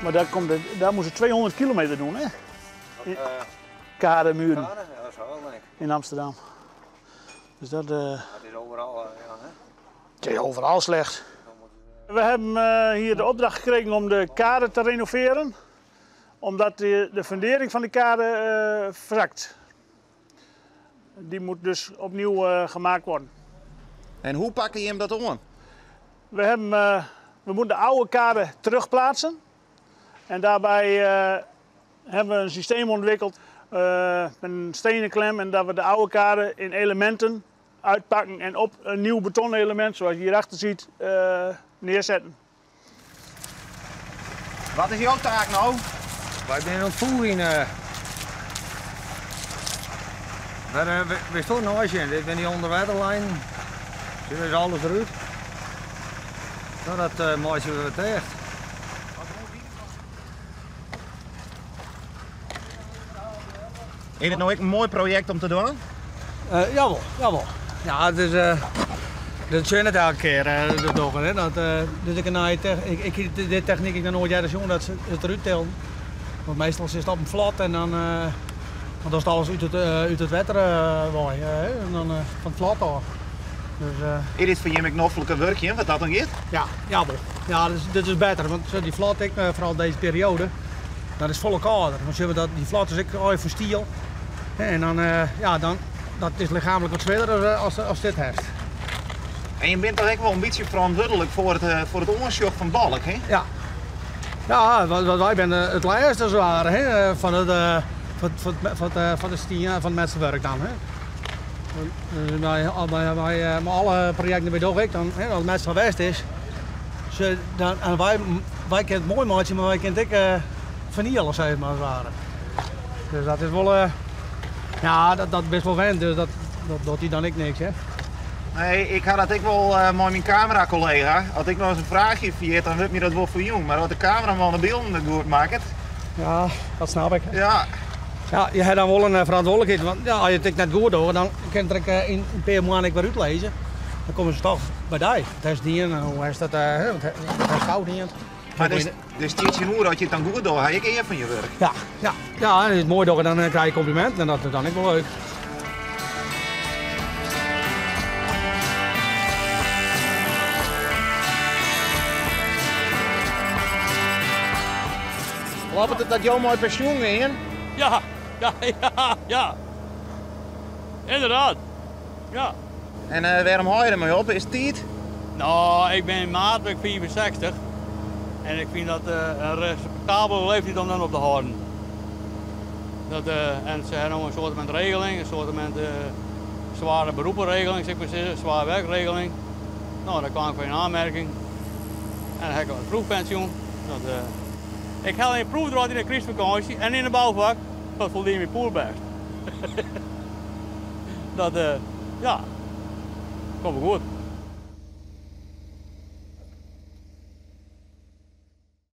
Maar daar, komt de, daar moesten ze 200 kilometer doen, hè? Kademuren. Kade? Ja, dat zou wel, denk ik. In Amsterdam. Dus dat... Het is overal, ja, hè? Het is overal slecht. We hebben hier de opdracht gekregen om de kade te renoveren. Omdat de fundering van de kade verzakt. Die moet dus opnieuw gemaakt worden. En hoe pakken je hem dat om? We moeten de oude kade terugplaatsen. En daarbij hebben we een systeem ontwikkeld met een stenen klem. En dat we de oude kade in elementen uitpakken en op een nieuw betonelement, zoals je hierachter ziet, neerzetten. Wat is jouw taak nou? Wij zijn aan het voeren. We staan nog eens in. Dit zijn die onderwaterlijnen. Zie je alles eruit? Nou, dat maken we het echt. Is het nou ook een mooi project om te doen? Jawel, jawel. Ja, het is, dat zie je net elke keer dat doen, hè. Dat dus ik een nieuwe ik, ik, dit techniek ik nog nooit jaren zien dat ze het eruit tellen. Want meestal zit het op een vlot en dan, want dan is alles uit het water waai, en dan van het vlot af. Dus Is dit voor je een knoffelijke werkje, wat dat dan gaat? Ja, jawel. Ja, dit is beter, want zo die vlot, ik, vooral deze periode, dat is volle kader. Want zien we dat, die vlot is ook al voor stiel. Hè, en dan ja, dan, dat is lichamelijk wat zwaarder als dit heeft. En je bent toch ook wel een beetje verantwoordelijk voor het onderzoek van Balk, hè? Ja. Ja, want wij zijn het laatste zwaar, hè, van het van, van, van, van, van de stien, van het metselwerk dan, hè. Dus bij met alle projecten bij ik dan, hè, als het metsel geweest is, ze, dan, en wij, wij kunnen het mooi maken, maar wij kunnen het ook vernielen, zeg maar, als het ware. Dus dat is wel, ja, dat, dat is best wel wend, dus dat doet hij dan ik niks, hè. Nee, ik had dat ik wel met mijn camera-collega. Als ik nog eens een vraagje viert, dan wordt me dat wel voor jong. Maar als de cameraman de beelden goed maakt. Ja, dat snap ik. Ja. Ja, je hebt dan wel een verantwoordelijkheid. Want ja, als je het net goed doet, dan kan ik er in een paar maanden weer uitlezen. Dan komen ze toch bij die. Dat is die en hoe is dat, hè, want hij is goud niet. Maar dus die hoe dat je het dan goed doet, ga ik eer van je werk. Ja, ja. Ja, en als je het mooi doet, dan krijg je complimenten en dat is dan ook wel leuk. Klopt het dat jou mooi pensioen in? Ja, ja, ja, ja. Inderdaad. Ja. En waarom hou je ermee op? Is het tijd? Nou, ik ben maatwerk 64. En ik vind dat een respectabele leeftijd om dan op te houden. Dat en ze hebben nog een soort van regeling, een soort van zware beroepenregeling, zeg maar zeggen, zware werkregeling. Nou, daar kwam ik voor in aanmerking. En dan heb ik een vroegpensioen. Dat ik ga in proefdraad in de kerstvakantie en in de bouwvak. Dat voldeed mijn poelbest. Dat ja, komt goed.